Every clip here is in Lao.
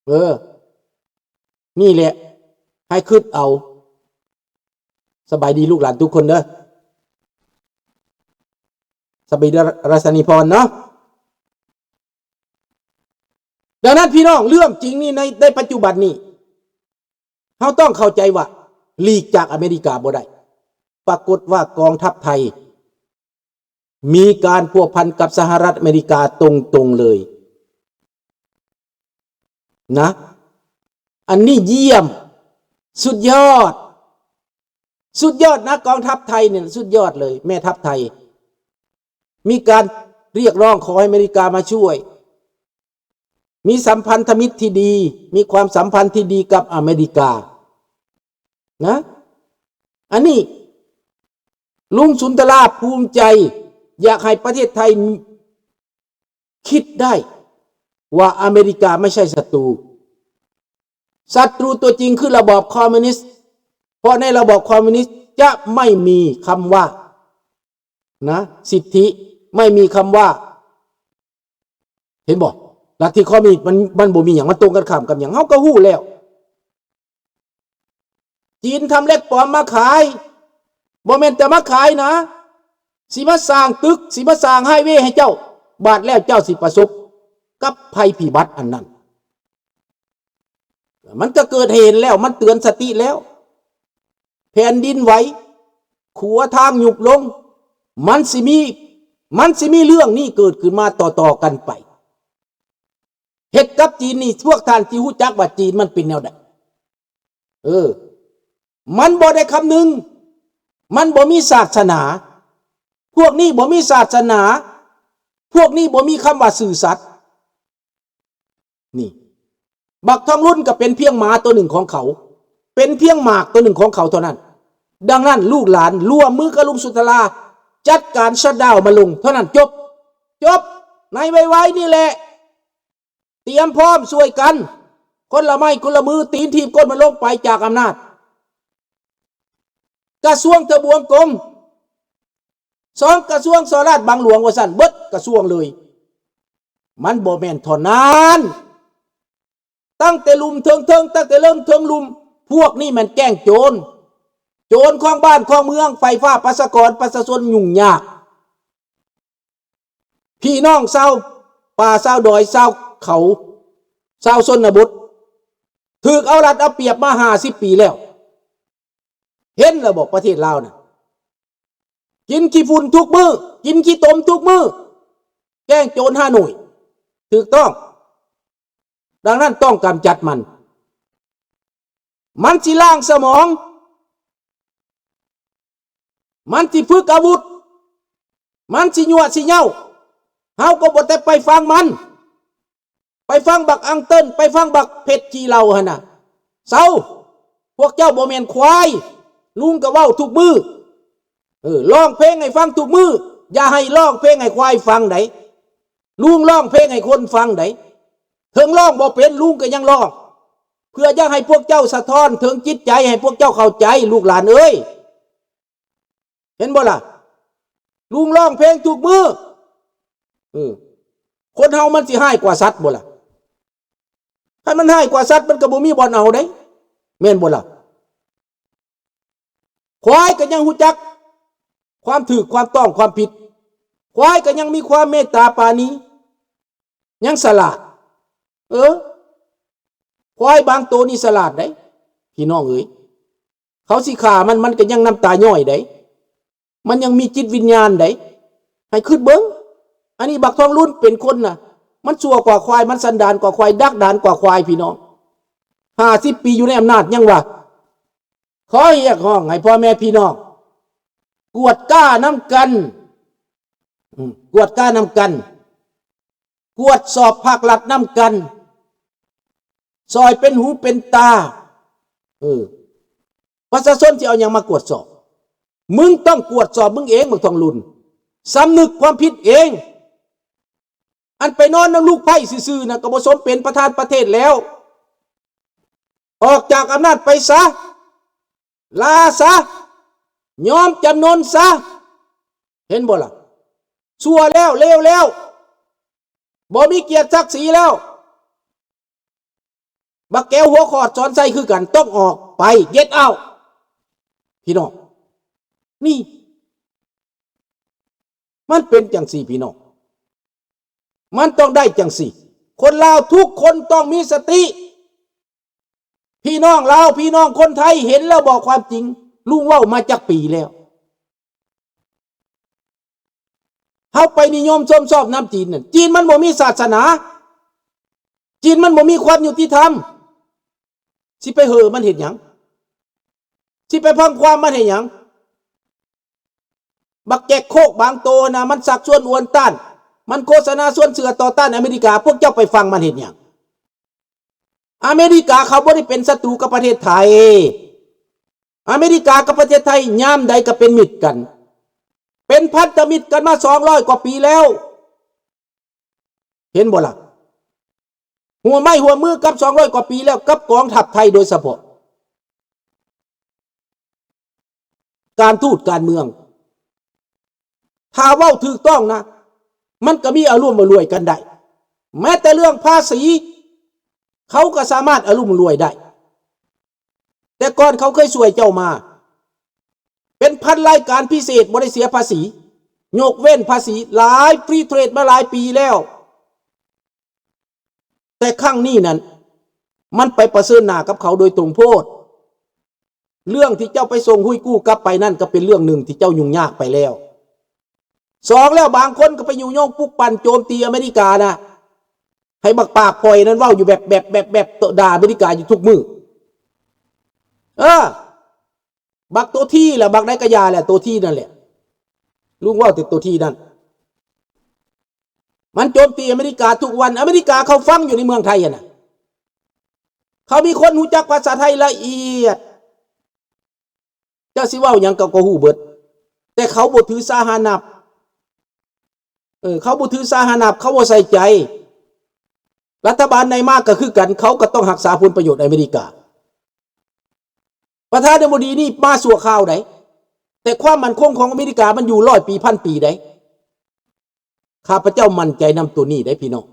ເອີ ນີ້ແຫຼະ ໃຫ້ຄິດເອົາ. ສະບາຍດີລູກຫຼານທຸກຄົນເດີ ສະບາຍດີລັດສະນີພອນເນາະ. ດັ່ງນັ້ນພີ່ນ້ອງ ເລື່ອງຈິງນີ້ ໃນ ໃນປັດຈຸບັນນີ້ ເຮົາຕ້ອງເຂົ້າໃຈວ່າ ຫຼີກຈາກອາເມລິກາບໍ່ໄດ້. ປາກົດວ່າກອງທັບໄທ ມີການພົວພັນກັບສະຫະລັດອາເມລິກາຕົງໆເລີຍນະ. ອັນນີ້ຢ້ຽມ ສຸດຍອດ ສຸດຍອດນະ. ກອງທັບໄທນີ້ສຸດຍອດເລີຍ ແມ່ທັບໄທ ມີການຮຽກຮ້ອງຂໍໃຫ້ອາເມລິກາມາຊ່ວຍ ມີສຳພັນທະມິດທີ່ດີ ມີຄວາມສຳພັນທີ່ດີກັບອາເມລິການະ. ອັນນີ້ລຸງສຸນທະລາພູມໃຈ ຢາກໃຫ້ປະເທດໄທຄິດໄດ້ວ່າອາເມລິກາໄມ່ໃຊ່ສັດຕູ. ສັດຕູຕົວຈິງຄືລະບອບຄອມມູນິດ ເພາະໃນລະບອບຄອມມູນິດຈະໄມ່ມີຄຳວ່າ ນະ ສິດທິ ໄມ່ມີຄຳວ່າ ເຫັນບໍ່? ລັດທິຄອມມູນິດມັນ ມັນບໍ່ມີຫຍັງ ມັນຕົງກັນຂ້າມກັບຫຍັງ ເຮົາກໍຮູ້ແລ້ວ. ຈີນທຳເຫຼັກປອມມາຂາຍ ບໍ່ແມ່ນແຕ່ມາຂາຍນະ ຊິມາສ້າງຕຶກ ຊິມາສ້າງໄຮເວໃຫ້ເຈົ້າ ບາດແລ້ວເຈົ້າຊິປະສົບກັບໄພພິບັດອັນນັ້ນ. ມັນກໍເກີດໃຫ້ເຫັນແລ້ວ ມັນເຕືອນສະຕິແລ້ວ ແຜ່ນດິນໄຫວ ຂົວທາງຍຸບລົງ ມັນຊິມີ ມັນຊິມີເລື່ອງນີ້ເກີດຂຶ້ນມາຕໍ່ໆກັນໄປ. ເຮັດກັບຈີນນີ້ ພວກທ່ານຊິຮູ້ຈັກວ່າຈີນມັນເປັນແນວໃດ. ເອີ ມັນບໍ່ໄດ້ຄຳນຶງ ມັນບໍ່ມີສາສະໜາ ພວກນີ້ບໍ່ມີສາສະໜາ ພວກນີ້ບໍ່ມີຄຳວ່າຊື່ສັດ. ນີ້ ບັກທອງລຸນກໍເປັນພຽງໝາຕົວໜຶ່ງຂອງເຂົາ ເປັນພຽງໝາກຕົວໜຶ່ງຂອງເຂົາເທົ່ານັ້ນ. ດັ່ງນັ້ນ ລູກຫຼານຮ່ວມມືກັບລຸງສຸນທະລາ ຈັດການຊັດດາວມາລົງເທົ່ານັ້ນ ຈົບ ຈົບ ໃນໄວໆນີ້ແຫຼະ ຕຽມພ້ອມຊ່ວຍກັນ ຄົນລະໄມ້ຄົນລະມື ຕີນຖີບກົ້ນມັນລົງໄປຈາກອຳນາດ. ກະຊວງທະບວງກົມ ສອງກະຊວງສໍລາດບັງຫຼວງວ່າຊັ້ນ ເບິດກະຊວງເລີຍ. ມັນບໍ່ແມ່ນເທົ່ານັ້ນ ຕັ້ງແຕ່ລຸ່ມເທິງໆ ຕັ້ງແຕ່ເລີ່ມເທິງລຸ່ມ ພວກນີ້ແມ່ນແກ້ງໂຈນ ໂຈນຄອງບ້ານຄອງເມືອງ ໄຟຟ້າ ປະຊາກອນ ປະຊາຊົນຫຍຸ້ງຍາກ. ພີ່ນ້ອງຊາວປ່າ ຊາວດອຍ ຊາວເຂົາ ຊາວຊົນນະບົດ ຖືກເອົາລັດເອົາປຽບມາຫ້າສິບປີແລ້ວ. ເຫັນແລ້ວບໍ່ ປະເທດລາວນະ ກິນຂີ້ຝຸ່ນທຸກມື້ ກິນຂີ້ຕົມທຸກມື້ ແກ້ງໂຈນຮ່າໂນ້ຍ ຖືກຕ້ອງ. ດັ່ງນັ້ນຕ້ອງກຳຈັດມັນ ມັນຊິລ້າງສະໝອງ ມັນຊິຝຶກອາວຸດ ມັນຊິຍົວະຊິເຍົາ ເຮົາກໍບໍ່ແຕ່ໄປຟັງມັນ ໄປຟັງບັກອັງເຕີນ ໄປຟັງບັກເພັດຂີ້ເຫຼົ້າຫັ້ນນະ. ເຊົາ ພວກເຈົ້າບໍ່ແມ່ນຄວາຍ ລຸງກໍເວົ້າທຸກມື້ ເອີ ຮ້ອງເພງໃຫ້ຟັງທຸກມື້ ຢ່າໃຫ້ຮ້ອງເພງໃຫ້ຄວາຍຟັງໃດ ລຸງຮ້ອງເພງໃຫ້ຄົນຟັງໃດ ເຖິງຮ້ອງບໍ່ເປັນ ລຸງກໍຍັງຮ້ອງ ເພື່ອຢາກໃຫ້ພວກເຈົ້າສະທ້ອນເຖິງຈິດໃຈ ໃຫ້ພວກເຈົ້າເຂົ້າໃຈ ລູກຫຼານເອີຍ. ເຫັນບໍ່ລະ? ລຸງຮ້ອງເພງທຸກມື້. ເອີ ຄົນເຮົາມັນຊິຮ້າຍກວ່າສັດບໍ່ລະ? ຄັນມັນຮ້າຍກວ່າສັດ ມັນກໍບໍ່ມີບ່ອນເອົາເດ້ ແມ່ນບໍ່ລະ? ຄວາຍກໍຍັງຮູ້ຈັກຄວາມຖືກ ຄວາມຕ້ອງ ຄວາມຜິດ. ຄວາຍກໍຍັງມີຄວາມເມດຕາປານີ ຍັງສະຫຼາດ. ເອີ ຄວາຍບາງໂຕນີ້ສະຫຼາດເດ້ ພີ່ນ້ອງເອີຍ. ເຂົາຊິຂ້າມັນ ມັນກໍຍັງນ້ຳຕາຍ້ອຍເດ້ ມັນຍັງມີຈິດວິນຍານເດ້. ໃຫ້ຄິດເບິ່ງ ອັນນີ້ບັກທອງລຸນເປັນຄົນນະ ມັນຊົ່ວກວ່າຄວາຍ ມັນສັນດານກວ່າຄວາຍ ດັກດານກວ່າຄວາຍ ພີ່ນ້ອງ. ຫ້າສິບປີຢູ່ໃນອຳນາດ ຍັງວ່າ ຂໍຮຽກຮ້ອງໃຫ້ພໍ່ແມ່ພີ່ນ້ອງກວດການຳກັນ ອືມ ກວດການຳກັນ ກວດສອບພາກລັດນຳກັນ ຊ່ອຍເປັນຫູເປັນຕາ. ເອີ ປະຊາຊົນຊິເອົາຫຍັງມາກວດສອບ? ມຶງຕ້ອງກວດສອບມຶງເອງ ບັກທອງລຸນ ສຳນຶກຄວາມຜິດເອງ. ອັນໄປນອນນຳລູກໃພ້ຊື່ໆນະ ກໍບໍ່ສົມເປັນປະທານປະເທດແລ້ວ. ອອກຈາກອຳນາດໄປຊະ ລາຊະ ຍອມຈຳນົນຊະ. ເຫັນບໍ່ລະ? ຊົ່ວແລ້ວ ເລວແລ້ວ ບໍ່ມີກຽດສັກສີແລ້ວ. ບັກແກ້ວຫົວຂອດສອນໄຊຄືກັນ ຕ້ອງອອກໄປ get out ພີ່ນ້ອງ. ນີ້ ມັນເປັນຈັ່ງຊີ້ພີ່ນ້ອງ, ມັນຕ້ອງໄດ້ຈັ່ງຊີ້. ຄົນລາວທຸກຄົນຕ້ອງມີສະຕິ. ພີ່ນ້ອງລາວ ພີ່ນ້ອງຄົນໄທ ເຫັນແລ້ວບອກຄວາມຈິງ. ລຸງເວົ້າມາຈັກປີແລ້ວ? ເຮົາໄປນິຍົມຊົມຊອບນຳຈີນນັ້ນ, ຈີນມັນບໍ່ມີສາສະໜາ, ຈີນມັນບໍ່ມີຄວາມຍຸຕິທຳ. ຊິໄປເຫີມັນເຮັດຫຍັງ? ຊິໄປຟັງຄວາມມັນເຮັດຫຍັງ? ບັກແຈັກໂຄກບາງໂຕນະ ມັນຊັກຊວນອວນຕ້ານ, ມັນໂຄສະນາຊວນເຊື່ອຕໍ່ຕ້ານອາເມລິກາ, ພວກເຈົ້າໄປຟັງມັນເຮັດຫຍັງ? ອາເມລິກາເຂົາບໍ່ໄດ້ເປັນສັດຕູກັບປະເທດໄທ. ອາເມລິກາກັບປະເທດໄທຍາມໃດກໍເປັນມິດກັນ, ເປັນພັນທະມິດກັນມາສອງຮ້ອຍກວ່າປີແລ້ວ. ເຫັນບໍ່ລະ? ຮ່ວມໄມ້ຮ່ວມມືກັນສອງຮ້ອຍກວ່າປີແລ້ວ ກັບກອງທັບໄທໂດຍສະເພາະ. ການທູດການເມືອງ ຖ້າເວົ້າຖືກຕ້ອງນະ ມັນກໍມີອາລົມອາລວຍກັນໄດ້. ແມ້ແຕ່ເລື່ອງພາສີ ເຂົາກໍສາມາດອາລົມອາລວຍໄດ້. ແຕ່ກ່ອນເຂົາເຄີຍຊ່ວຍເຈົ້າມາ ເປັນພັນລາຍການພິເສດ ບໍ່ໄດ້ເສຍພາສີ, ຍົກເວັ້ນພາສີ ຫຼາຍ free trade ມາຫຼາຍປີແລ້ວ. ແຕ່ຄັ້ງນີ້ນັ້ນ ມັນໄປປະເຊີນໜ້າກັບເຂົາໂດຍຕົງໂພດ. ເລື່ອງທີ່ເຈົ້າໄປສົ່ງຮຸ້ຍກູ້ກັບໄປນັ້ນ ກໍເປັນເລື່ອງໜຶ່ງທີ່ເຈົ້າຫຍຸ້ງຍາກໄປແລ້ວ. ສອງແລ້ວ ບາງຄົນກໍໄປຍຸຍົງປຸກປັ່ນໂຈມຕີອາເມລິການະ, ໃຫ້ບັກປາກພອຍນັ້ນເວົ້າຢູ່ແບບ ແບບ ແບບ ແບບ ໂຕ ດ່າອາເມລິກາຢູ່ທຸກມື້. ເອີ ບັກໂຕທີລະ ບັກໃດກະຢ່າແຫຼະ ໂຕທີນັ້ນແຫຼະ. ລຸງເວົ້າແຕ່ໂຕທີນັ້ນ. ມັນໂຈມຕີອາເມລິກາທຸກວັນ. ອາເມລິກາເຂົາຟັງຢູ່ໃນເມືອງໄທຫັ້ນນະ, ເຂົາມີຄົນຮູ້ຈັກພາສາໄທລະອຽດ. ເຈົ້າຊິເວົ້າຫຍັງເຂົາກໍຮູ້ເບິດ, ແຕ່ເຂົາບໍ່ຖືສາຫານັບ. ເອີ ເຂົາບໍ່ຖືສາຫານັບ, ເຂົາບໍ່ໃສ່ໃຈ. ລັດຖະບານໃດມາກໍຄືກັນ, ເຂົາກໍຕ້ອງຮັກສາຜົນປະໂຫຍດອາເມລິກາ. ປະທານາທິບໍດີນີ້ມາຊົ່ວຄາວໃດ, ແຕ່ຄວາມໝັ້ນຄົງຂອງອາເມລິກາມັນຢູ່ຮ້ອຍປີພັນປີໃດ. ຂ້າພະເຈົ້າໝັ້ນໃຈນຳໂຕນີ້ເດ້ພີ່ນ້ອງ,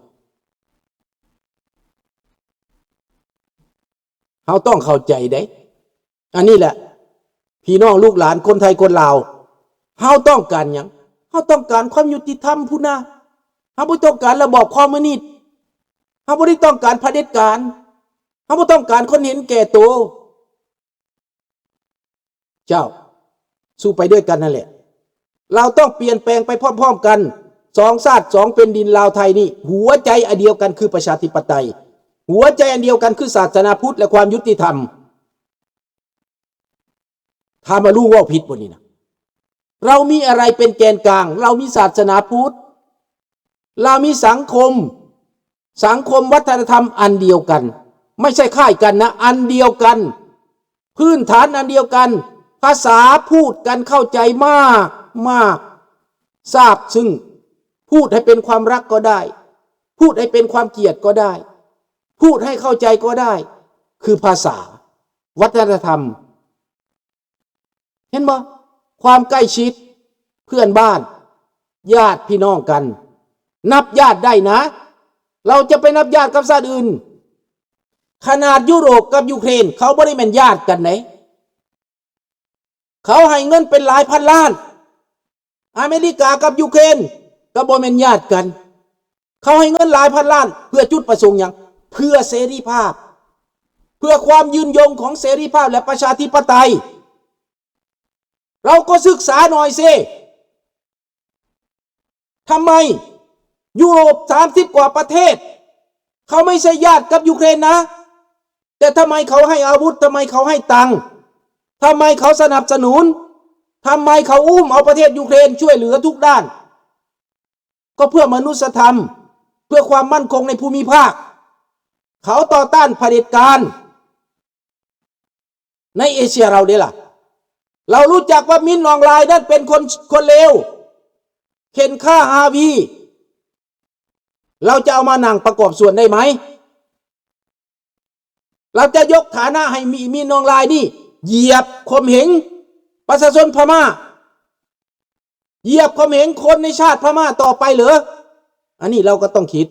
ເຮົາຕ້ອງເຂົ້າໃຈເດ້. ອັນນີ້ແຫຼະ ພີ່ນ້ອງລູກຫຼານຄົນໄທຄົນລາວ, ເຮົາຕ້ອງການຫຍັງ? ເຮົາຕ້ອງການຄວາມຍຸຕິທຳພຸ້ນນະ, ເຮົາບໍ່ຕ້ອງການລະບອບຄອມມູນິດ, ເຮົາບໍ່ໄດ້ຕ້ອງການຜະເດັດການ, ເຮົາບໍ່ຕ້ອງການຄົນເຫັນແກ່ໂຕ. ເຈົ້າ, ສູ້ໄປດ້ວຍກັນນັ້ນແຫຼະ. ລາວຕ້ອງປ່ຽນແປງໄປພ້ອມໆກັນ. ສອງຊາດສອງແຜ່ນດິນລາວໄທນີ້ ຫົວໃຈອັນດຽວກັນຄືປະຊາທິປະໄຕ, ຫົວໃຈອັນດຽວກັນຄືສາສະໜາພຸດ ແລະ ຄວາມຍຸຕິທຳ. ຖາມວ່າລຸງເວົ້າຜິດບໍ່ນີ້ນະ? ເຮົາມີອະໄລເປັນແກນກາງ? ເຮົາມີສາສະໜາພຸດ, ເຮົາມີສັງຄົມ, ສັງຄົມວັດທະນະທຳອັນດຽວກັນ, ໄມ່ໃຊ່ຄ້າຍກັນນະ, ອັນດຽວກັນ, ພື້ນຖານອັນດຽວກັນ, ພາສາພູດກັນເຂົ້າໃຈມາກ, ມາກ, ຊາບຊຶ້ງ, ພູດໃຫ້ເປັນຄວາມຮັກກໍໄດ້, ພູດໃຫ້ເປັນຄວາມກຽດກໍໄດ້, ພູດໃຫ້ເຂົ້າໃຈກໍໄດ້, ຄືພາສາ, ວັດທະນະທຳ. ເຫັນບໍ່? ຄວາມໃກ້ຊິດເພື່ອນບ້ານ, ຍາດພີ່ນ້ອງກັນ, ນັບຍາດໄດ້ນະ. ເຮົາຈະໄປນັບຍາດກັບຊາດອື່ນ. ຂະໜາດຢູໂຣບກັບຢູເຄຣນ ເຂົາບໍ່ໄດ້ແມ່ນຍາດກັນເດ້. ເຂົາໃຫ້ເງິນເປັນຫຼາຍພັນລ້ານ. ອາເມລິກາກັບຢູເຄຣນກໍບໍ່ແມ່ນຍາດກັນ. ເຂົາໃຫ້ເງິນຫຼາຍພັນລ້ານເພື່ອຈຸດປະສົງຫຍັງ? ເພື່ອເສລີພາບ, ເພື່ອຄວາມຍືນຍົງຂອງເສລີພາບ ແລະ ປະຊາທິປະໄຕ. ເຮົາກໍສຶກສາໜ່ອຍຊິ, ທຳໄມຢູໂຣບສາມສິບກວ່າປະເທດ ເຂົາໄມ່ໃຊ່ຍາດກັບຢູເຄຣນນະ, ແຕ່ທຳໄມເຂົາໃຫ້ອາວຸດ? ທຳໄມເຂົາໃຫ້ຕັງ? ທຳໄມເຂົາສະໜັບສະໜູນ? ທຳໄມເຂົາອຸ້ມເອົາປະເທດຢູເຄຣນຊ່ວຍເຫຼືອທຸກດ້ານ? ກໍເພື່ອມະນຸດສະທຳ, ເພື່ອຄວາມໝັ້ນຄົງໃນພູມິພາກ. ເຂົາຕໍ່ຕ້ານຜະເດັດການໃນເອເຊຍເຮົາເດ້ລະ. ເຮົາຮູ້ຈັກວ່າມິນອອງລາຍນັ້ນເປັນຄົນ, ຄົນເລວ, ເຂັນຂ້າຮາວີ. ເຮົາຈະເອົາມານັ່ງປະກອບສ່ວນໄດ້ໄໝ? ເຮົາຈະຍົກຖານະໃຫ້ມີ, ມີນອງລາຍນີ້ຢຽບຂົ່ມເຫງປະຊາຊົນພະມ້າ, ຢຽບຂົ່ມເຫງຄົນໃນຊາດພະມ້າຕໍ່ໄປເຫຼືອ? ອັນນີ້ເຮົາກໍຕ້ອງຄິດ,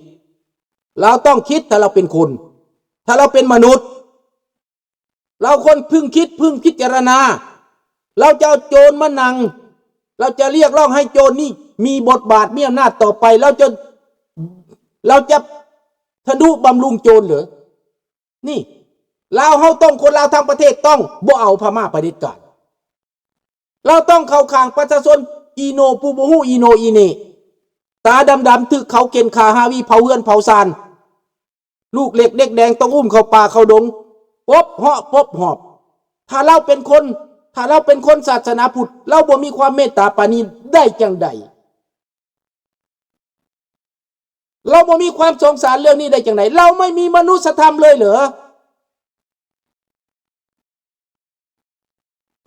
ເຮົາຕ້ອງຄິດ ຖ້າເຮົາເປັນຄົນ. ຖ້າລາວເປັນມະນຸດ ລາວຄວນເພິ່ງຄິດເພິ່ງພິຈາລະນາ ລາວຈະເອົາໂຈນມານັ່ງ ລາວຈະຮຽກຮ້ອງໃຫ້ໂຈນນີ້ມີບົດບາດມີອຳນາດຕໍ່ໄປ ລາວຈະ ລາວຈະທະນຸບຳລຸງໂຈນເຫຼືອ? ນີ້ ລາວເຮົາຕ້ອງ ຄົນລາວທັງປະເທດຕ້ອງບໍ່ເອົາພະມ້າຜະເດັດການ. ລາວຕ້ອງເຂົ້າຂ້າງປະຊາຊົນອີໂນ ຜູ້ບໍ່ຮູ້ອີໂນອີເນ ຕາດຳໆ ຖືກເຂົາເຂັ່ນຂ້າຮາວີ ເຜົາເຮືອນເຜົາຊານ ລູກເລັກເດັກແດງຕ້ອງອຸ້ມເຂົ້າປ່າເຂົ້າດົງ ປົບເຫາະປົບຫອບ. ຖ້າລາວເປັນຄົນ ຖ້າລາວເປັນຄົນສາສະໜາພຸດ ລາວບໍ່ມີຄວາມເມດຕາປານີໄດ້ຈັ່ງໃດ? ລາວບໍ່ມີຄວາມສົງສານເລື່ອງນີ້ໄດ້ຈັ່ງໃດ? ລາວໄມ່ມີມະນຸດສະທຳເລີຍເຫຼືອ?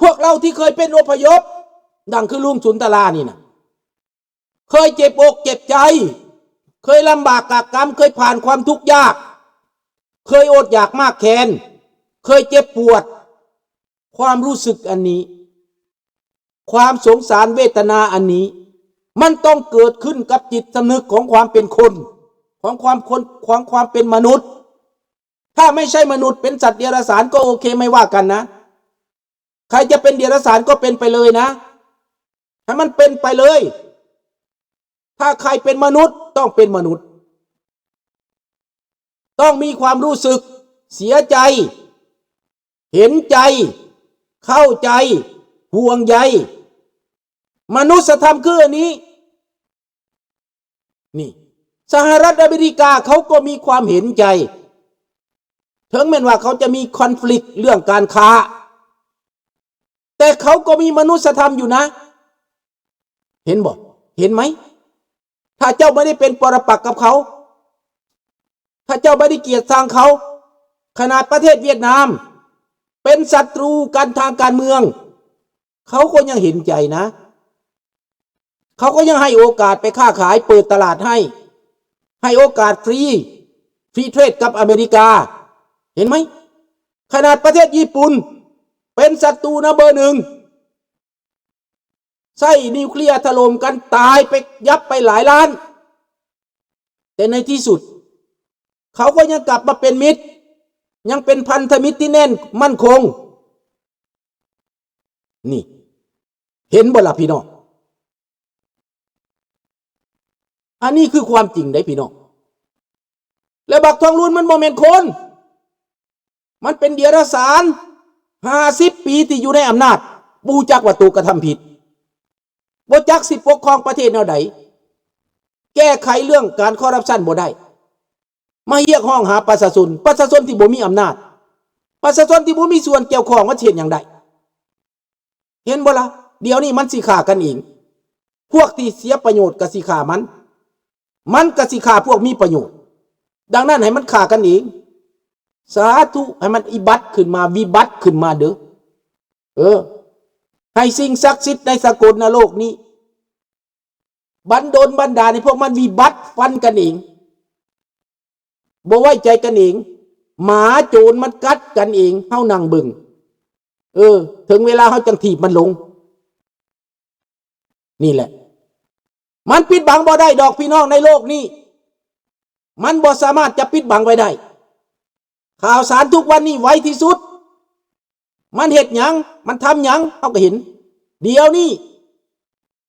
ພວກລາວທີ່ເຄີຍເປັນອົບພະຍົບ ດັ່ງຄືລຸງສຸນທະລານີ້ນະ ເຄີຍເຈັບອົກເຈັບໃຈ ເຄີຍລຳບາກກາກກຳ ເຄີຍຜ່ານຄວາມທຸກຍາກ ເຄີຍອົດຢາກມາກແຄນ ເຄີຍເຈັບປວດ ຄວາມຮູ້ສຶກອັນນີ້ ຄວາມສົງສານເວທະນາອັນນີ້ ມັນຕ້ອງເກີດຂຶ້ນກັບຈິດສຳນຶກຂອງຄວາມເປັນຄົນ ຂອງຄວາມຄົນ ຂອງຄວາມເປັນມະນຸດ. ຖ້າໄມ່ໃຊ່ມະນຸດ ເປັນສັດເດຍລະສານກໍໂອເຄ ໄມ່ວ່າກັນນະ. ໃຄຈະເປັນເດຍລະສານກໍເປັນໄປເລີຍນະ ໃຫ້ມັນເປັນໄປເລີຍ. ຖ້າໃຄເປັນມະນຸດ ຕ້ອງເປັນມະນຸດ ຕ້ອງມີຄວາມຮູ້ສຶກເສຍໃຈ ເຫັນໃຈ ເຂົ້າໃຈ ຫ່ວງໃຍ. ມະນຸດສະທຳຄືອັນນີ້. ນີ້ ສະຫະລັດອາເມລິກາເຂົາກໍມີຄວາມເຫັນໃຈ ເຖິງແມ່ນວ່າເຂົາຈະມີຄອນຟລິກເລື່ອງການຄ້າ ແຕ່ເຂົາກໍມີມະນຸດສະທຳຢູ່ນະ. ເຫັນບໍ່? ເຫັນໄໝ? ຖ້າເຈົ້າບໍ່ໄດ້ເປັນປໍລະປັກກັບເຂົາ ຖ້າເຈົ້າບໍ່ໄດ້ກຽດຊັງເຂົາ ຂະໜາດປະເທດຫວຽດນາມເປັນສັດຕູກັນທາງການເມືອງ ເຂົາກໍຍັງເຫັນໃຈນະ. ເຂົາກໍຍັງໃຫ້ໂອກາດໄປຄ້າຂາຍ ເປີດຕະຫຼາດໃຫ້ ໃຫ້ໂອກາດຟຣີ ຟຣີເທຣດກັບອາເມລິກາ. ເຫັນໄໝ? ຂະໜາດປະເທດຍີ່ປຸ່ນເປັນສັດຕູນຳເບີໜຶ່ງ ໃຊ້ນິວເຄລຍຖະຫຼົ່ມກັນຕາຍໄປ ຍັບໄປຫຼາຍລ້ານ ແຕ່ໃນທີ່ສຸດ ເຂົາກໍຍັງກັບມາເປັນມິດ ຍັງເປັນພັນທະມິດທີ່ແໜ້ນໝັ້ນຄົງ. ນີ້ ເຫັນບໍ່ລະພີ່ນ້ອງ? ອັນນີ້ຄືຄວາມຈິງເດ້ພີ່ນ້ອງ. ແລະ ບັກທອງລຸນມັນບໍ່ແມ່ນຄົນ ມັນເປັນເດຍລະສານ. ຫ້າສິບປີທີ່ຢູ່ໃນອຳນາດ ບໍ່ຮູ້ຈັກວ່າໂຕກະທຳຜິດ ບໍ່ຈັກຊິປົກຄອງປະເທດແນວໃດ ແກ້ໄຂເລື່ອງການຄໍຣັບຊັນບໍ່ໄດ້ ມາຮຽກຮ້ອງຫາປະຊາຊົນ ປະຊາຊົນທີ່ບໍ່ມີອຳນາດ ປະຊາຊົນທີ່ບໍ່ມີສ່ວນກ່ຽວຂ້ອງ ມັນຊິເຮັດຫຍັງໄດ້? ເຫັນບໍ່ລະ? ດຽວນີ້ມັນຊິຂ້າກັນເອງ ພວກທີ່ເສຍປະໂຫຍດກໍຊິຂ້າມັນ ມັນກໍຊິຂ້າພວກມີປະໂຫຍດ. ດັ່ງນັ້ນໃຫ້ມັນຂ້າກັນເອງ. ສາທຸ ໃຫ້ມັນອີບັດຂຶ້ນມາ ວິບັດຂຶ້ນມາເດີ້. ເອີ ໃຫ້ສິ່ງສັກສິດໃນສາກົນນະໂລກນີ້ບັນດົນບັນດານໃຫ້ພວກມັນວິບັດຟັນກັນເອງ ບໍ່ໄວ້ໃຈກັນເອງ. ໝາໂຈນມັນກັດກັນເອງ ເຮົານັ່ງເບິ່ງ. ເອີ ເຖິງເວລາເຮົາຈັ່ງຖີບມັນລົງ. ນີ້ແຫຼະ ມັນປິດບັງບໍ່ໄດ້ດອກພີ່ນ້ອງ ໃນໂລກນີ້ ມັນບໍ່ສາມາດຈະປິດບັງໄວ້ໄດ້. ຂ່າວສານທຸກວັນນີ້ໄວທີ່ສຸດ ມັນເຮັດຫຍັງ ມັນທຳຫຍັງ ເຮົາກໍເຫັນ. ດຽວນີ້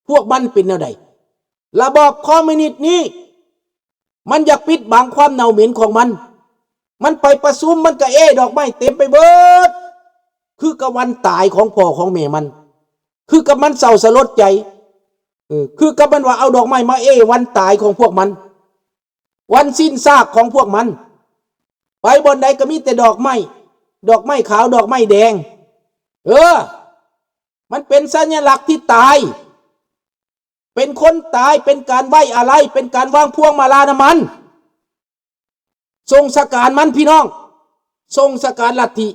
ພວກມັນເປັນແນວໃດ? ລະບອບຄອມມິວນິດນີ້ ມັນຢາກປິດບັງຄວາມເນົ່າເໝັນຂອງມັນ. ມັນໄປປະຊຸມ ມັນກະເອ້ດອກໄມ້ເຕັມໄປເບິດ ຄືກັບວັນຕາຍຂອງພໍ່ຂອງແມ່ມັນ ຄືກັບມັນເສົ້າສະຫຼົດໃຈ ເອີ ຄືກັບມັນວ່າເອົາດອກໄມ້ມາເອ້ວັນຕາຍຂອງພວກມັນ ວັນສິ້ນຊາກຂອງພວກມັນ. ໄປບ່ອນໃດກໍມີແຕ່ດອກໄມ້ ດອກໄມ້ຂາວ ດອກໄມ້ແດງ. ເອີ ມັນເປັນສັນຍະລັກທີ່ຕາຍ ເປັນຄົນຕາຍ ເປັນການໄວ້ອາໄລ ເປັນການວາງພວງມາລານຳມັນ. ສົ່ງສະການມັນ ພີ່ນ້ອງ ສົ່ງສະການລັດທິ.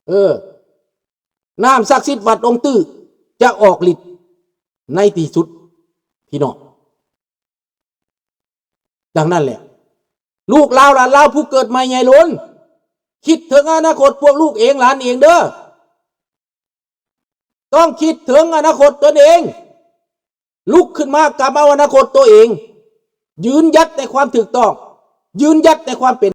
ເອີ ນ້ຳສັກສິດວັດອົງຕື້ຈະອອກລິດໃນທີ່ສຸດ ພີ່ນ້ອງ. ດັ່ງນັ້ນແຫຼະ ລູກຫຼານລາວ ຜູ້ເກີດໃໝ່ໃຫຍ່ໂລນ ຄິດເຖິງອະນາຄົດພວກລູກເອງ ຫຼານເອງເດີ້. ຕ້ອງຄິດເຖິງອະນາຄົດຕົນເອງ. ລຸກຂຶ້ນມາກຳເອົາອະນາຄົດຕົວເອງ. ຢືນຢັດໃນຄວາມຖືກຕ້ອງ. ຢືນຢັດໃນຄວາມເປັນ